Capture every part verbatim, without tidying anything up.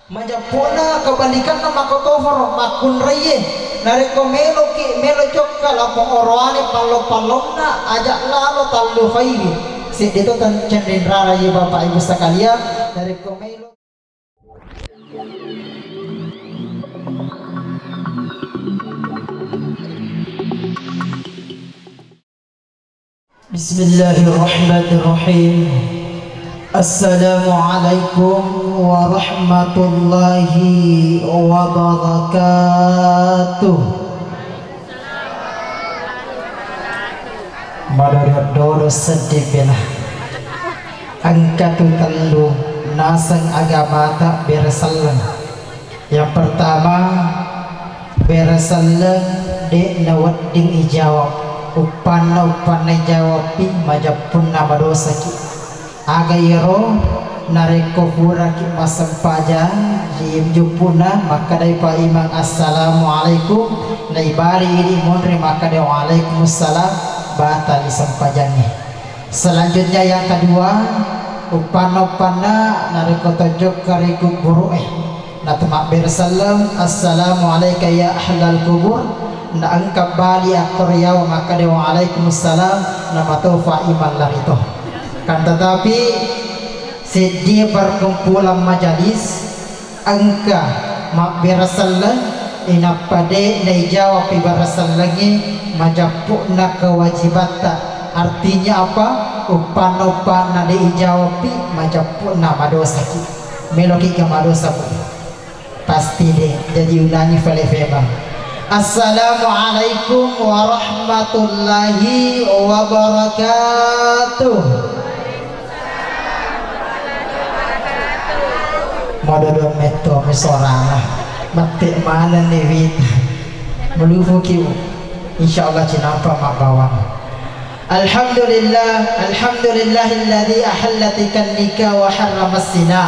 Majeppu'na kebalikanna makkotoparo makkunraie. Narekko meloki melo jokka lapong oroane pallo-pallonna, aja lalo tallu khairi. Sedde to tan-, cenreng rara ye Bapak Ibu sekalian, narekko melo Bismillahirrahmanirrahim. Assalamualaikum warahmatullahi wabarakatuh. Madodong-dodong seddi bela. Engka tu tellu naseng agamata bere selleng. Yang pertama, bere selleng de' nawedding ijawab. Uppanna, uppanna ijawabpi, majeppunna madosaki. Aga iyaro? Narekko puraki massempajang, ri jeppu'na makkedai Pak Imam, "Assalamualaikum," naibali idi monri makkeda, "Waalaikumsalam," batali sempajangnge. Selanjutnya yang kedua, uppanna-uppanna narekko tojokka ri kuburu'e. Natu mabbere selleng, "Assalamu alaika ya ahlal kubur." Naengka bali akkoro yawa makkeda, "Waalaikumsalam," namatofa imang larito. Kan tetapi, seddie perkumpulan majalis engka mabbere selleng, inappa de' naijawab pi bere sellengnge, majeppu'na kewajibatta. Artinya apa? Uppanna-uppanna de' ijawab pi, majeppu'na madosaki. Meloki ga madosa, Bu? Pasti de'. Jadi ulangi fale febang. Assalamualaikum warahmatullahi wabarakatuh. Madodong metto mi sorana. Mette manenni wita. Melufuki, Bu. Insyaallah cinampa mabbawang. Alhamdulillah, alhamdulillahilladzi ahallatikan nikah wa harramas zina.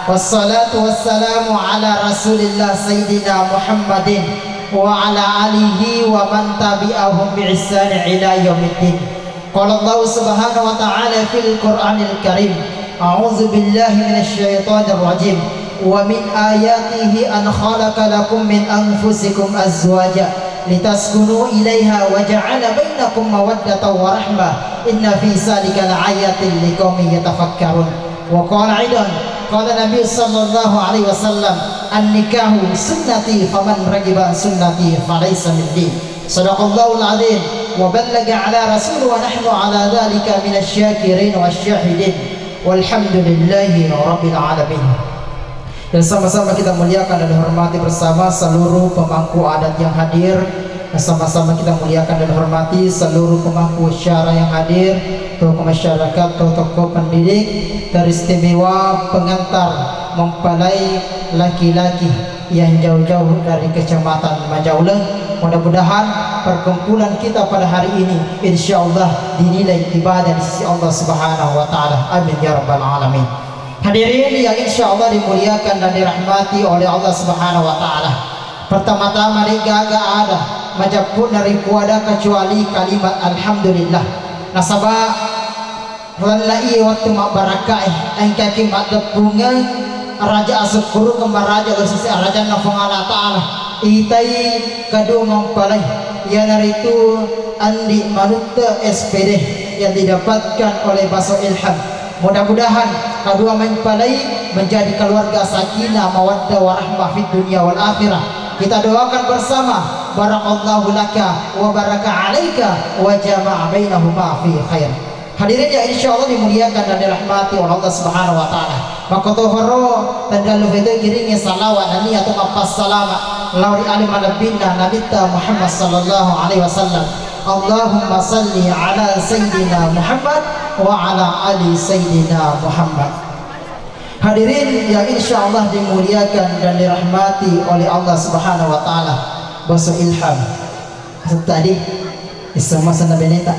Wassalatu wassalamu ala Rasulillah Sayyidina Muhammadin wa ala alihi wa man tabi'ahum bi ihsani ila yaumiddin. Qala Allah subhanahu wa ta'ala fil Qur'anil Karim, a'udzu billahi minasy syaithanir rajim. Wa min ayatihi an khalaqa lakum min anfusikum azwaja litaskunu ilaiha wa ja'ala bainakum mawaddatan wa rahmah. Inna fi dzalika laayatin liqaumin yatafakkarun. Wa qala aidan, qala Nabi sallallahu alaihi wasallam, "An-nikahu sunnati faman raghiba an sunnati falaysa minni." Sadaqallahul azim wa ballaga ala rasul wa nahnu ala dzalika minasy syakirin wasy syahidin. Walhamdulillahi rabbil alamin. Yang sama-sama kita muliakan dan hormati bersama seluruh pemangku adat yang hadir. Yang sama-sama kita muliakan dan hormati seluruh pemangku acara yang hadir, tokoh masyarakat, tokoh pendidik, teristimewa pengantar mempelai laki-laki yang jauh-jauh dari Kecamatan Majauleng. Mudah-mudahan perkumpulan kita pada hari ini, insya Allah, dinilai ibadah di sisi Allah Subhanahu wa Ta'ala. Amin ya Rabbal Alamin. Hadirin yang insya Allah dimuliakan dan dirahmati oleh Allah Subhanahu wa Ta'ala. Pertama-tama, de' gaga ada majeppu'na ripuada kecuali kalimat alhamdulillah. Nasaba lalenna iye wettu mabbarakkae, engkaki maddeppungeng raja asukkurukeng maraja lao ri sese arajanna Puang Allah Ta'ala. Itai kedua mempelai, iyanaritu Andi Manutte S P D yang didapatkan oleh Baso Ilham. Mudah-mudahan kedua mempelai menjadi keluarga sakinah mawaddah warahmah fid dunya wal akhirah. Kita doakan bersama, barakallahu laka wa baraka alaika wa jama'a bainahuma fi khair. Hadirin yang insya Allah dimuliakan dan dirahmati oleh Allah Subhanahu wa Ta'ala. Makkotoparo tenrellu fetoi kiringnge salawat nennia to mappassalama lao ri ale malebbinna Nabitta Muhammad sallallahu alaihi wasallam. Allahumma salli ala Sayyidina Muhammad wa ala ali Sayyidina Muhammad. Hadirin yang insya Allah dimuliakan dan dirahmati oleh Allah Subhanahu wa Ta'ala. Baso Ilham. Tadi, isseng masenna beneta.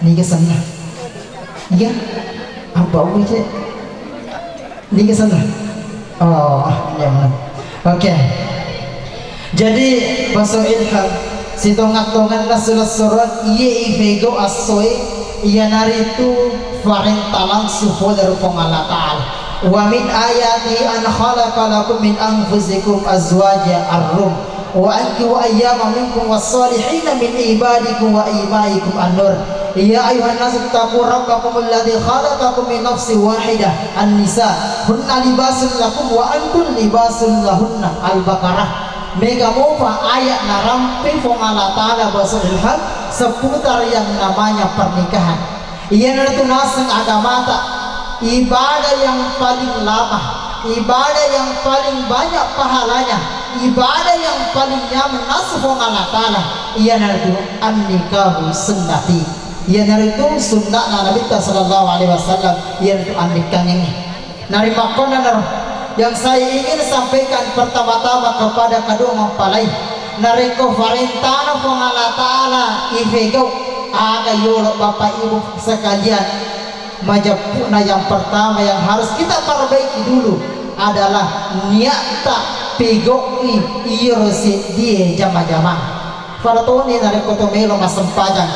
Niga senna? Iya? Apa aku, Cek? Niga senna? Oh, iya, benar. Oke. Jadi, Baso Ilham, sitonga-tonganna sulessureng iye ifego assoe, iyanaritu parenta langsung pole ri Puang Allah Ta'ala. Wa min ayatihi an khalaqa lakum min anfusikum azwaja, Ar-Rum. Wa ankihu ayyama minkum wassalihina min ibadikum wa imaikum, An-Nur. Ya ayyuhan nasu taqu rabbakumul ladzi khalaqakum min nafsin wahidah, An-Nisa. Hunna libasul lakum wa antum libasul lahunna, Al-Baqarah. Mega mopa ayat narampe Puang Allah Ta'ala basa ilham seputar yang namanya pernikahan. Iyanaritu naseng agamata, ibadah yang paling lama, ibadah yang paling banyak pahalanya, ibadah yang paling nyaman naseng Puang Allah Ta'ala, iyanaritu an-nikahu sunnati. Iyanaritu sunnahna Nabitta sallallahu alaihi wasallam, iyanaritu annikkangengnge. Narimakkonanaro yang saya ingin sampaikan pertama-tama kepada kedua mempelai, narekko farentana Puang Allah Ta'ala ifegau, aga yolo Bapak Ibu sekalian, majeppu'na yang pertama yang harus kita perbaiki dulu adalah niatta pegau'i iyaro seddie jama-jamang. Pada toni narekko to melo massempajang,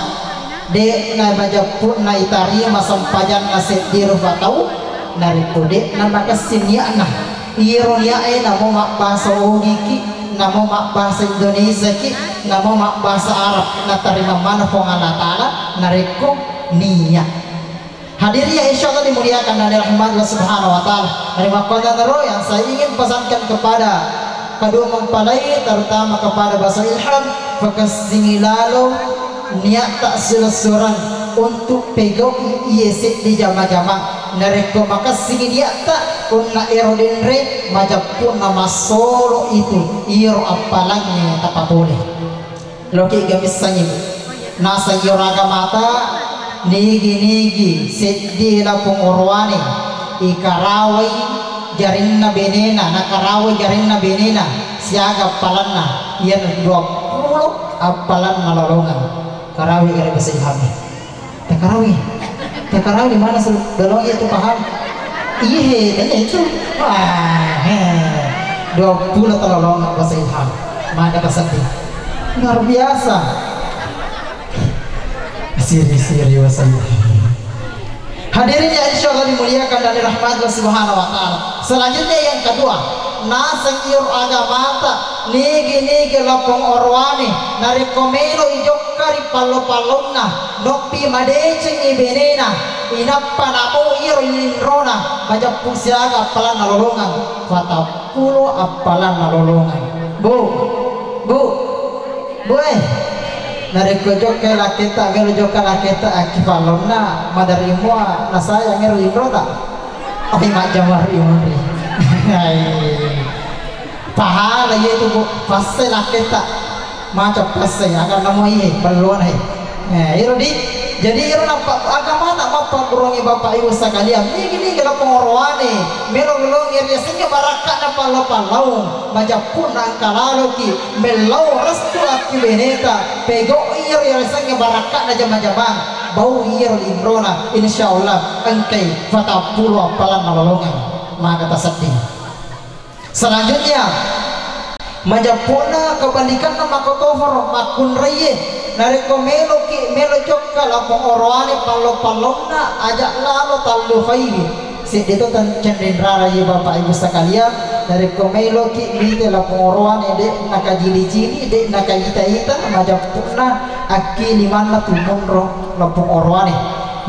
de'na majeppu'na itarima sempajanna seddi rupa tau, narekko de'na makessing nia'na. Iyaro nia'e namo mabbahasa Ogiki, namo mabbahasa Indonesiaki, namo mabbahasa Arab, natarima maneng Puang Allah Ta'ala narekko nia'. Hadirin yang insya Allah dimuliakan dan dirahmati Allah Subhanahu wa Ta'ala. Dari makkuannanaro yang saya ingin pesankan kepada kedua mempelai, terutama kepada basa Ilham, pakessingi lalo niatta silessureng untuk pegau'i iye seddi jama-jama. Narekko makessingi niatta, punna ero denre, majeppu'na massolo itu, iyaro appalangnge tapapole. Loki'ga missengngi, Bu. Naseng iyaro agamata, nigi-nigi seddie lapong orowane, ikarawai jarinna benena, nakarawai jarinna benena, siaga appalanna, iyana duappulo appalanna lolongeng. Karawai gare basa Ilham. Takarawi. Takarawi di mana sih? Dolong itu paham? Iya, tanya itu. Wah, he. Duappulo talolongeng basa Ilham. Maka taseddi. Luar biasa. Siri-siri basa Ilham. Hadirin yang insya Allah dimuliakan dan dirahmati Allah Subhanahu wa Ta'ala. Selanjutnya yang kedua, naseng iyaro agamata, nigi-nigi lapong orowane, narekko melo ijokka ri pallo-pallonna, noppi madecengngi benena, inappa namo iyaro linrona, majeppu siaga appalanna lolongeng, patappulo appalanna lolongeng. Bu, bu, bu, eh, narekko jokka lakketta, melo jokka lakketta, akki pallonna, maderri mua, nasayang ero linrota. Oke, majjama ri munri. Hai. Pahala iya tu, Bu. Passai lakketta. Maca passai, agar namo iye, ballona he. Eh, iro di, jadi iro nappa agamata mappagguruangngi Bapak Ibu sekalian. Nigi-nigi lapong orowane, melo-melongi riasengnge barakka'na pallo-pallau, majeppu'na engka laloki, mellau restu akki beneta, pegau'i iyaro riasengnge barakka'na jama-jamang, bau iyaro linrona, insya Allah engkai patappulo appalanna lolongeng, maka tasedding. Selanjutnya, majeppu'na kebalikanna makkotoparo, makkunraie. Narekko meloki, melo jokka lapong orowane pallo-pallonna, aja lalo tallu faiwi. Seddi to tan-, cenninrara ye Bapak Ibu sekalian, narekko meloki mite lapong orowane de' nakajili-jili, de' nakaita-ita, majeppu'na akki limanna tumunro lapong orowane.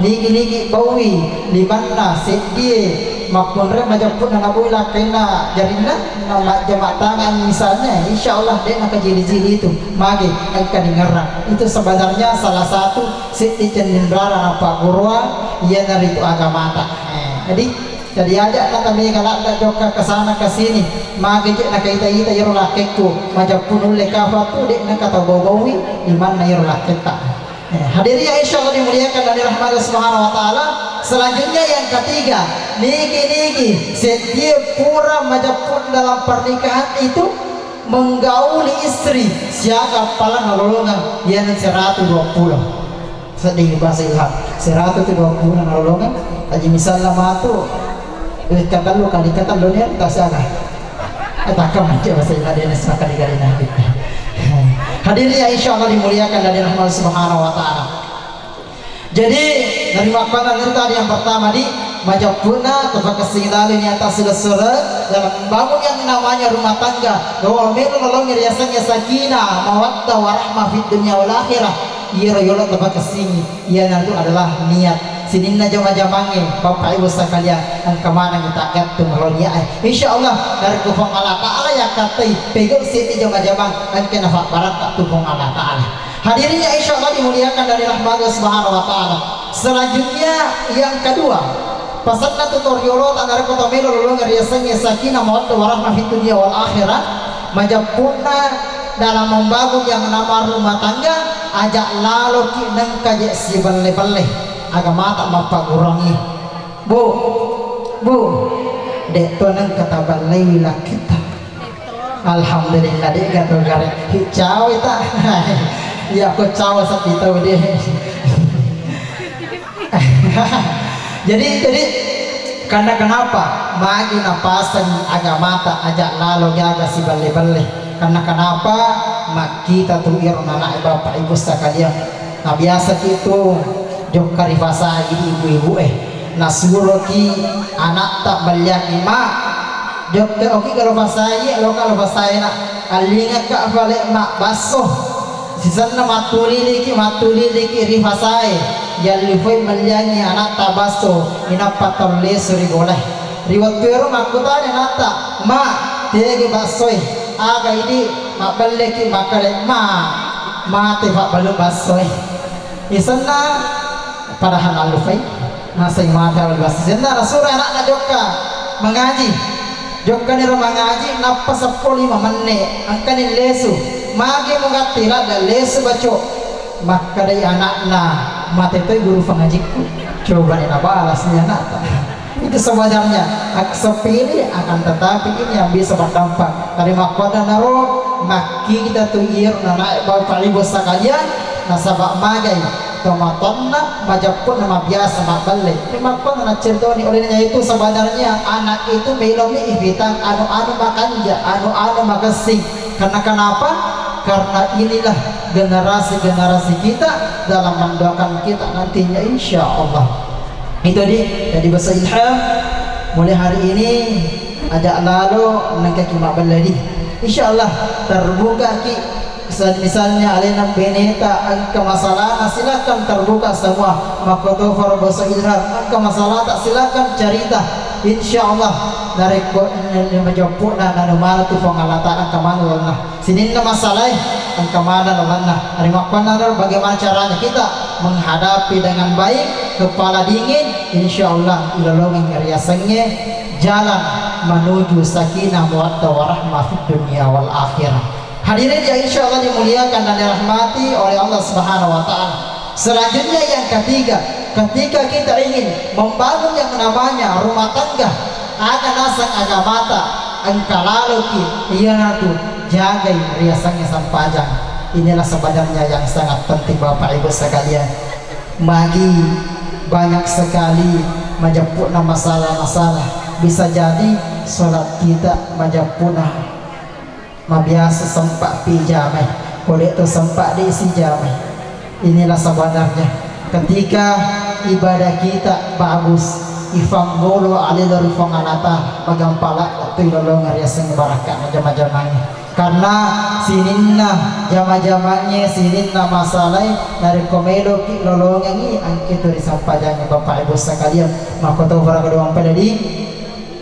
Nigi-nigi baui limanna seddie makkunrai majeppu'na nabaui lakkainna jarinna, na majjama tangan misalnya, insya Allah de' nakajili-jili itu. Magi engka dingerang. Itu sebenarnya salah satu seddi cenninrara nappagguruang iyanaritu agamata. Eh, jadi, jadi aja' na tamega ladda jokka kesana kesini. Magi je' nakaita-ita iyaro lakkekku majeppu nulle kafa tu de' nakatau bau-baui limanna iyaro lakketta. Eh, hadirin yang insya Allah dimuliakan dan dirahmati Allah Subhanahu wa Ta'ala. Selanjutnya yang ketiga, nigi-nigi seddie pura majeppu dalam pernikahan itu menggauli istri siaga appalanna lolongeng, iyana siratu duappulo. Sedding bahasa Ilham, siratu tu duappulo nalolongeng. Aji misalna matu, eh, katellu kali katellu ni, tasiaga. Eh, takkan macam bahasa Ilham dia nak kali-kali. Hadirin yang insya Allah dimuliakan dan dirahmati Subhanahu wa Ta'ala. Jadi, dari makkuannanaro tadi yang pertama di, Majeppu'na tufakessing laloi niatta silessureng dalam membangun yang namanya rumah tangga, bahwa melo lolongngi riasengnge sakinah, mawaddah, warahmah fid dunya wal akhirah. Iyaro yolo tufakessingi, iyanaritu adalah niat. Sininna jama-jamangnge, Bapak Ibu sekalian, engka manengngi taggattung lao niat e. Insya Allah, narekko Puang Allah Ta'ala yakkattai, pegau seddi jama-jamang, engka nafabbaratta tu Puang Allah Ta'ala. Hadirin yang insya Allah dimuliakan dan dirahmati Allah Subhanahu wa Ta'ala. Selanjutnya, yang kedua, pasenna tu toriolota narekko to melo lolongeng riasengnge sakinah, mawaddah, warahmah fid dunya wal akhirah, majeppu'na dalam membangun yang nama rumah tangga, aja laloki nengka je sibelle-belle, agamata mappagurangi. Bu, Bu, de to nengka tabellei lakketta. Alhamdulillah, de gato gare. Hi, cawe ta. Iya, ko cawe sepi tau de. Jadi, jadi karena kenapa? Magi napaseng agamata aja lalo gaga sibelle-belle. Karena kenapa? Makkita tu iro nanae Bapak Ibu sekalian. Nah, biasa ki tu jokka rifasai ibu-ibu e. Nasuroki anatta belliangi, "Ma, jokka oki galo fasai, loka lo fasai na. Allingakka fale ma basso." Sisenna mattuliliki, mattuliliki ri fasae, yallifoi melliangngi anatta basso, inappa tollesu ri bolae. Ri wettuero makkutana anatta, "Ma, tege bassoe? Aga idi mabbelleki?" Makkeda, "Ma, mate fabbalu bassoe." Isenna padahal allufai, naseng mate fabbalu basso. Isenna nasuro anakna jokka mangaji. Jokkaniro mangaji, nappa seppulo lima menne, engkani lesu. Magi mugatti ladde lesu baco. Makkedai anakna, "Mate toi guru pangajikku." Cobani nabalas ni anakta. Itu sebenarnya hak sepele, akan tetapi ini yang bisa berdampak. Tadi makkuannanaro, makkita tu iro nanae Bapak Ibu sekalian, nasaba magai. Tomatoanna majeppu'na mabiasa mabballe. Rimakkuannana nacceritoni olehna, yaitu sebenarnya anak itu melomi ifitang anu-anu makanja, anu-anu makessing. Karena kenapa? Karena inilah generasi-generasi kita dalam mendoakan kita nantinya, insya Allah. Itu di, jadi bahasa ilham, mulai hari ini aja lalo nengkaki mabballe di. Insya Allah terbuka ki. Misal-, misalnya alena beneta engka masalahna, silakan terbuka semua. Makkotofaro basa ilham, engka masalahta silakan cerita. Insya Allah narekko majeppu'na nanu mana tu Puang Allah Ta'ala engka mana lalenna. Sininna masalae engka mana lalenna. Rimakkuannaro bagaimana caranya kita menghadapi dengan baik, kepala dingin, insya Allah ilolongeng riasengnge jalan menuju sakinah mawaddah warahmah fid dunya wal akhirah. Hadirin yang insya Allah dimuliakan dan dirahmati oleh Allah Subhanahu wa Ta'ala. Selanjutnya yang ketiga, ketika kita ingin membangun yang namanya rumah tangga, aga naseng agamata, engka laloki, iyanatu jagai riasengnge sempajang. Inilah sebenarnya yang sangat penting, Bapak Ibu sekalian. Magi banyak sekali majeppu'na masalah-masalah. Bisa jadi sholat kita majeppu'na mabiasa sempa'pi jamai, ko de' to sempa' de' sijamai. Inilah sebenarnya ketika ibadah kita bagus, ifanggolo alelo ri Puang Allah Ta'ala, magampala tu ilolongeng riaseng barakka jama-jamangnge. Karena sininna jama-jamangnge, sininna masalae, narekko meloki lolongengi, engka tu ri sempajangnge, Bapak Ibu sekalian. Makkotofaro kedua mempelai di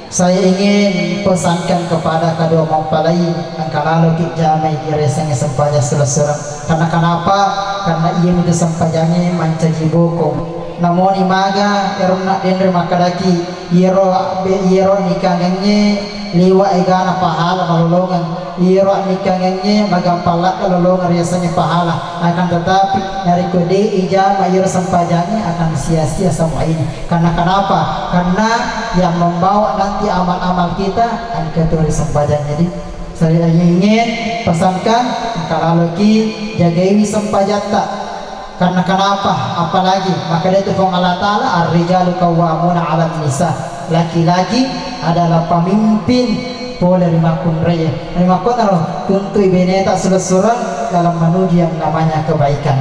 Saya ingin pesankan kepada kedua mempelai, engka laloki jamai riasengnge sempajang sura-sura. Karena kenapa? Karena iya itu sempajangnge mancaji bokong. Namoni maga, eronna denre makkedaki, iyaro be-, iyaro nikangengnge liwa egana pahala malolongeng. Iyaro annikangengnge magampang ladde lolongeng riasengnge pahala, akan tetapi narekko de'i ijama iyaro sempajangnge akan sia-sia semua ini. Karena kenapa? Karena yang membawa nanti amal-amal kita engka tu ri sempajangnge di. Saya ingin pesankan, engka laloki jagaiwi sempajatta. Karena kenapa? Apalagi makkeda tu Puang Allah Ta'ala, "Ar-rijalu qawwamuna 'alan nisa." Laki-laki adalah pemimpin pole ri makkunraie. Rimakkunaro tuntui beneta sura-surang dalam menuju yang namanya kebaikan.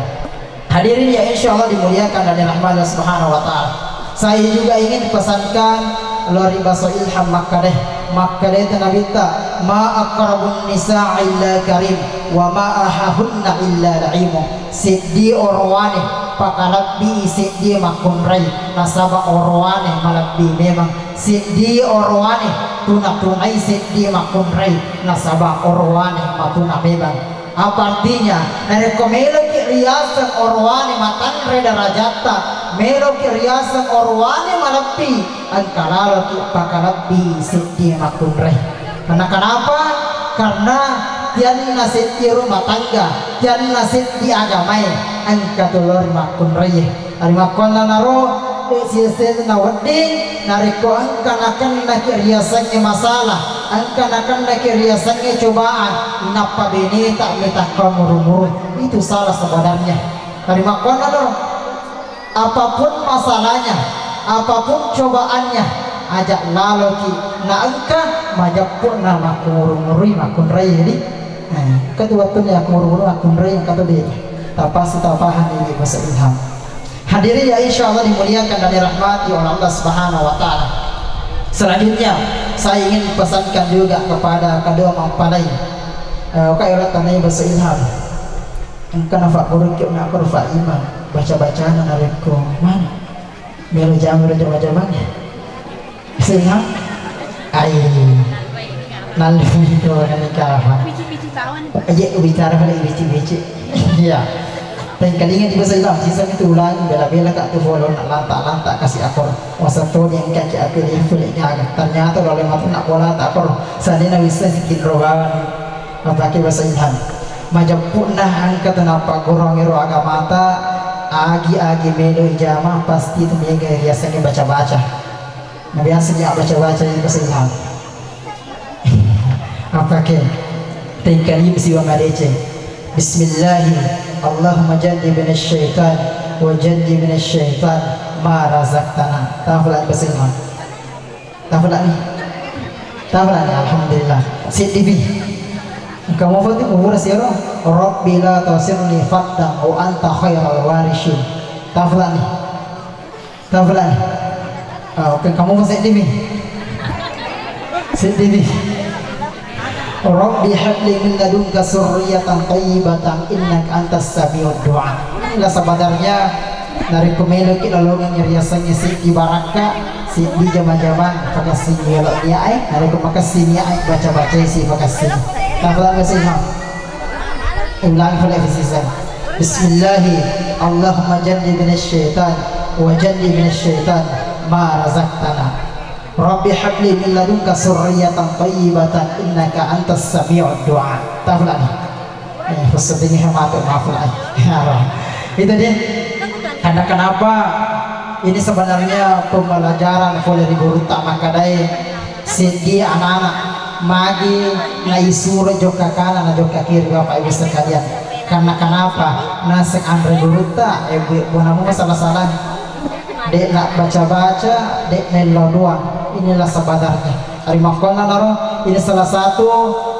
Hadirin yang insya Allah dimuliakan dan dirahmati Allah Subhanahu wa Ta'ala. Saya juga ingin pesankan lori baso Ilham makkadai, makkadai ta Nabitta, "Ma aqrabun nisa illa karim, wa ma ahahunna illa la'imu." Seddi orowane pakalebbi seddi makkunrai, nasaba orowane malebbi memang. Seddi orowane tuna-tunai seddi makkunrai, nasaba orowane matuna memang. Apa artinya? Narekko meloki riaseng orowane matanre darajatta, meloki riaseng orowane malebbi, engka laloki pakalebbi seddi makkunrai. Karena kenapa? Karena tianna seddi rumah tangga, tianna seddi agamae, engka tu lori makkunrai. Rimakkuannanaro, de sisena wedding, narekko engka nakennaki riasengnge masalah, engka nakennaki riasengnge cobaan, nappa beneta metakko muru-muru. Itu salah sebenarnya. Rimakkuannanaro, apapun masalahnya, apapun cobaannya, aja laloki na engka majeppu na makkuru-ngurui makkunrai. Jadi, eh, ketua tu ya muru-muru makkunrai kata dia. Tapasi tapahan ini bahasa Ilham. Hadirin yang insya Allah dimuliakan dan dirahmati oleh Allah Subhanahu wa Ta'ala. Selanjutnya, saya ingin pesankan juga kepada kedua mempelai. Eh, kak, ora tanai bahasa Ilham. Engka nafakkurukki na koro fa imam baca-bacana narekko mana? Melo jamu ro jama-jamang. Sehingga ai nalui to nikah. Aje bicara pada beci-beci. Iya. Tengkalinga di bahasa Ilham, sisa itu ulangi, bela-bela kak tu follow nak lantak-lantak kasih akor. Masa to yang kaki aku di full gaga. Ternyata kalau mata nak bola tak akor. Sana bisa sikin robawan. Mappake basa Ilham. Majeppu'na engka tu nappaggurungngero agamata, agi-agi melo ijama, pasti tu mega riasengnge baca-baca. Na biasa ni baca-baca ni basa Ilham. Mappake tengkalibu siwa madeceng. Bismillahi, Allahumma jannibna syaitan wa jannibna syaitan ma razaqtana. Tafala basa Ilham. Tafalani. Tafalani, alhamdulillah. Siddibi. Engka mufati mubura siro. Rabbi la tasirni faddan wa anta khairal warisin. Tafalani. Tafalani. Ah, oke, kamu apa siddibi? Siddibi. Rabbi habli min ladunka surriyatan tayyibatan innaka antas samiud du'a. Inilah sebenarnya narekko meloki lalongengngi riasengnge siddi barakka, siddi jama-jamang, pakessing yolo niae, narekko makessing niae, baca-bacai si pakessing. Tafala basa Ilham. Ulangi pale fisisa. Bismillahi, Allahumma jannibna syaitan, wa jannibna syaitan ma razaqtana. Rabbi habli min ladunka surriyatan tayyibatan innaka antas sami'ud du'a. Tafalani. Eh, khusus ini hemat, maaf lah. Itu dia. Karena kenapa ini sebenarnya pembelajaran pole ri gurutta makkadai seddi anak-anak magi naisuro jokka kana na jokka kiri Bapak Ibu sekalian. Karena kenapa? Naseng anre gurutta, eh, bu, bu namu salah-salah. Dek nak baca-baca, dek nello doang. Inilah sebenarnya. Rimakkuannanaro, ini salah satu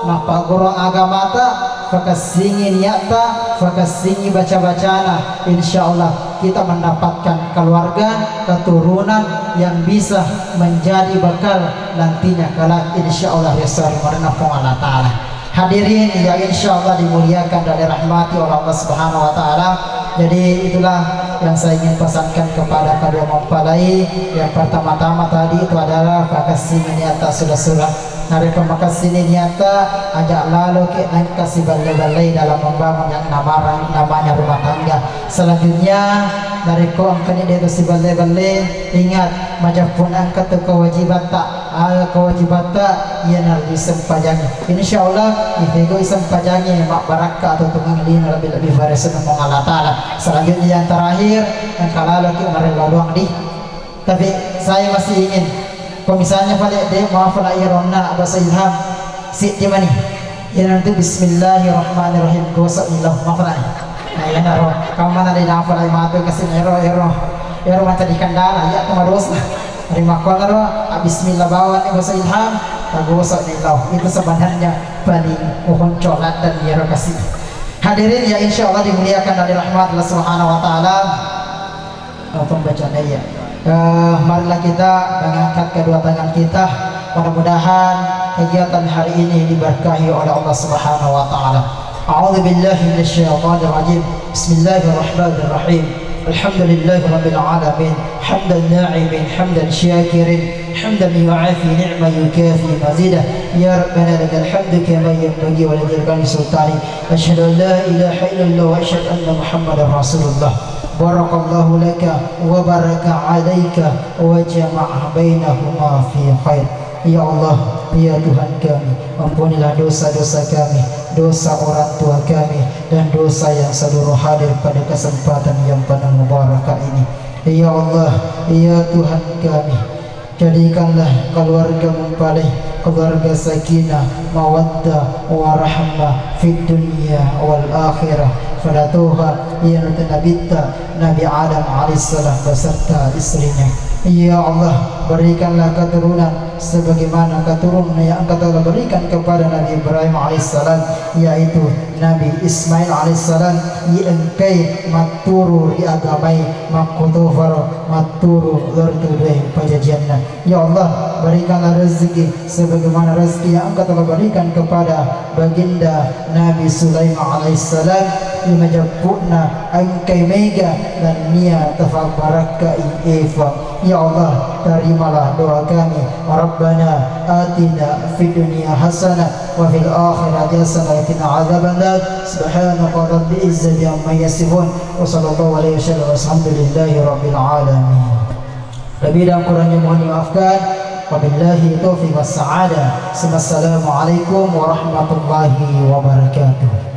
mappaggurung agamata, fakessingi niatta, fakessingi baca-bacana. Insya Allah kita mendapatkan keluarga, keturunan yang bisa menjadi bekal nantinya kelak. Insya Allah, riasori marenna Puang Allah Ta'ala. Hadirin yang insya Allah dimuliakan dan dirahmati oleh Allah Subhanahu wa Ta'ala. Jadi, itulah yang saya ingin pesankan kepada kedua mempelai. Yang pertama-tama tadi itu adalah fakessingi niatta sudah-sudah. Narekko makessini niatta, aja laloki engka siballe-ballei dalam membangun yang namara-, namanya rumah tangga. Selanjutnya, narekko engkani de'to siballe-balle, ingat, majeppu engka tu kewajibatta, aga kewajibatta, iyanaro disempajangi. Insya Allah, ifegoi sempajangi, mabbarakka atau tungang lino lebih-lebih pada seneng Allah Ta'ala. Selanjutnya yang terakhir, engka laloki marellau doang di Tapi saya masih ingin, kalau misalnya pada dia maaf lah ironna bahasa Ilham, siddi mani. Iyanatu bismillahirrahmanirrahim, gosok ni lao, maaf lah. Nah, iyanaro, kamu mana dia nafal lah matu kasih ero, ero, ero macam di kendala, ya, aku madosa. Terima kasih ro, ah, bismillah bawang ni bahasa Ilham, tak gosok ni lao. Itu sebenarnya paling mohon colat dan ero kasih. Hadirin yang insya Allah dimuliakan oleh rahmat Allah Subhanahu wa Ta'ala. Apa pembacaan ya? Eh, marilah kita mengangkat kedua tangan kita. Mudah-mudahan kegiatan hari ini diberkahi oleh Allah Subhanahu wa Ta'ala. أعوذ بالله من الشيطان الرجيم. بسم الله الرحمن الرحيم. الحمد لله رب العالمين. حمدا ناعم، حمدا شاكر، حمدا يوافي نعمه يكافئ مزيده. يا ربنا لك الحمد كما ينبغي لجلال وجهك ولسلطانك. أشهد أن لا إله إلا الله وأشهد أن محمدا رسول الله. بارك الله لك وبارك عليك وجمع بينهما في خير. Ya Allah, ya Tuhan kami, ampunilah dosa-dosa kami, dosa orang tua kami, dan dosa yang seluruh hadir pada kesempatan yang penuh mubarakah ini. Ya Allah, ya Tuhan kami, jadikanlah keluarga Mumpaleh keluarga sakinah, mawaddah, warahmah fid dunya wal akhirah. Fala Toha, iyanaritu Nabitta, Nabi Adam alaihissalam beserta istrinya. Ya Allah, berikanlah keturunan sebagaimana keturunan yang Engkau telah berikan kepada Nabi Ibrahim alaihissalam, yaitu Nabi Ismail alaihissalam, iengkai matturu ri agamai, makkotofaro matturu lori tu due pajajianna. Ya Allah, berikanlah rezeki sebagaimana rezeki yang Engkau telah berikan kepada Baginda Nabi Sulaiman alaihissalam, ri majeppu'na engkai mega nennia tafabbarakkai Eva. Ya Allah, terimalah doa kami. Rabbana atina fid dunya hasanah wa fil akhirati hasanah wa qina adzabannar. Subhanaka rabbil izzati amma yasifun. Wa sallallahu alaihi wasallam. Walhamdulillahi rabbil alamin. Lebih dan kurangnya mohon dimaafkan. Wabillahi taufiq was sa'adah. Assalamualaikum warahmatullahi wabarakatuh.